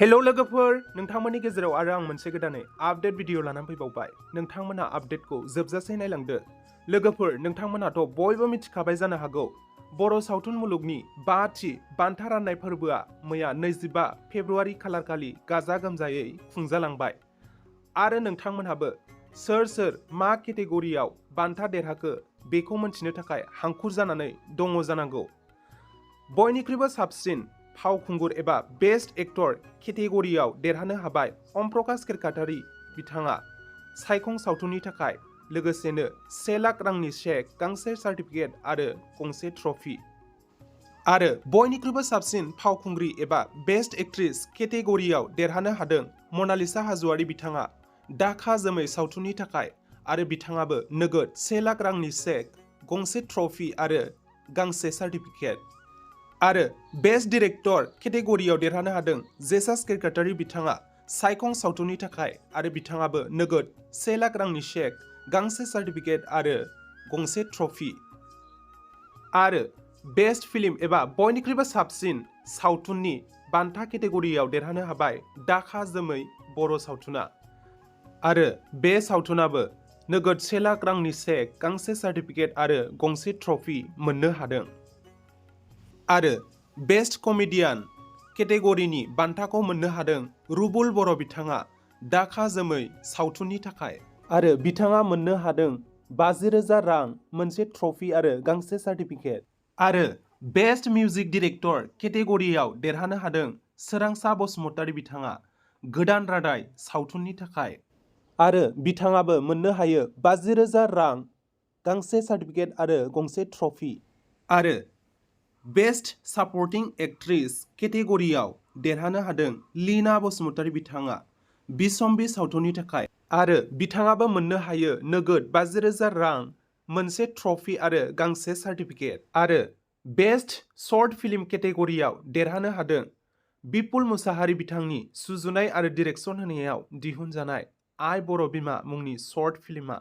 हेल' लोगोफोर नोंथांमोननि गेजेराव आरो आं मोनसे गोदानै आपडेट भिडिअ लानानै फैबावबाय नोंथांमोना आपडेटखौ जोबजासे नायलांदो लोगोफोर नोंथांमोनाथ' बयबो मिथिखाबाय जानो हागौ बर' सावथुन मुलुगनि 5थि बान्था राननाय फोरबोआ मैया 25 फेब्रुआरि खालारखालि गाजा गोमजायै खुंजालांबाय आरो नोंथांमोनहाबो सोर मा केटेगरियाव बान्था देरहाखो बेखौ मिथिनो थाखाय हांखुर जानानै दङ जानांगौ बयनिख्रुइबो साबसिन फावखुंगुर एबा बेस्ट एक्टर केटेगरियाव देरहानो हाबाय प्रकाश केरकाटारि बिथाङा सायखं सावथुननि थाखाय लोगोसेनो 1 लाख रांनि चेक गांसे सार्टिफिकेट आरो गंसे ट्रफी आरो बयनिख्रुइबो साबसिन फावखुंग्रि एबा बेस्ट एक्ट्रेस केटेगरियाव देरहानो हादों मनालिसा हाज'वारि बिथाङा दाखा जोमै सावथुननि थाखाय आरो बिथाङाबो नोगोद 1 लाख रांनि चेक गंसे ट्रफी आरो गांसे सार्टिफिकेट आरो बेस्ट डिरेक्टर केटेगरियाव देरहानो हादों जेसास केरकाटारि बिथाङा सायखं सावथुननि थाखाय आरो बिथाङाबो नोगोद 1 लाख रांनि चेक गांसे सार्टिफिकेट आरो गंसे ट्रफी आरो बेस्ट फिल्म एबा बयनिख्रुइबो साबसिन सावथुननि बान्था केटेगरियाव देरहानो हाबाय दाखा जोमै बर' सावथुना आरो बे सावथुनाबो नोगोद 1 लाख रांनि चेक गांसे सार्टिफिकेट आरो गंसे ट्रफी मोननो हादों आरो बेस्ट कमेडियान केटेगरिनि बान्थाखौ मोननो हादों रुबुल बर' बिथाङा दाखा जोमै सावथुननि थाखाय आरो बिथाङा मोननो हादों 50,000 रां मोनसे ट्रफी आरो गांसे सार्टिफिकेट आरो बेस्ट मिउजिक डिरेक्टर केटेगरियाव देरहानो हादों सोरांसा बसुमतारी बिथाङा गोदान रादाय सावथुननि थाखाय आरो बिथाङाबो मोननो हायो 50,000 रां गांसे सार्टिफिकेट आरो गंसे ट्रफी आरो बेस्ट सापर्टिं एक्ट्रेस केटेगरियाव देरहानो हादों लीना बसुमतारी बिथाङा बिसम्बि सावथुननि थाखाय आरो बिथाङाबो मोननो हायो नोगोद 50,000 रां मोनसे ट्रफी आरो गांसे सार्टिफिकेट आरो बेस्ट शर्ट फिल्म केटेगरियाव देरहानो हादों बिपुल मुसाहारि बिथांनि सुजुनाय आरो डिरेक्सन होनायाव दिहुनजानाय आइ बर' बिमा मुंनि शर्ट फिल्मआ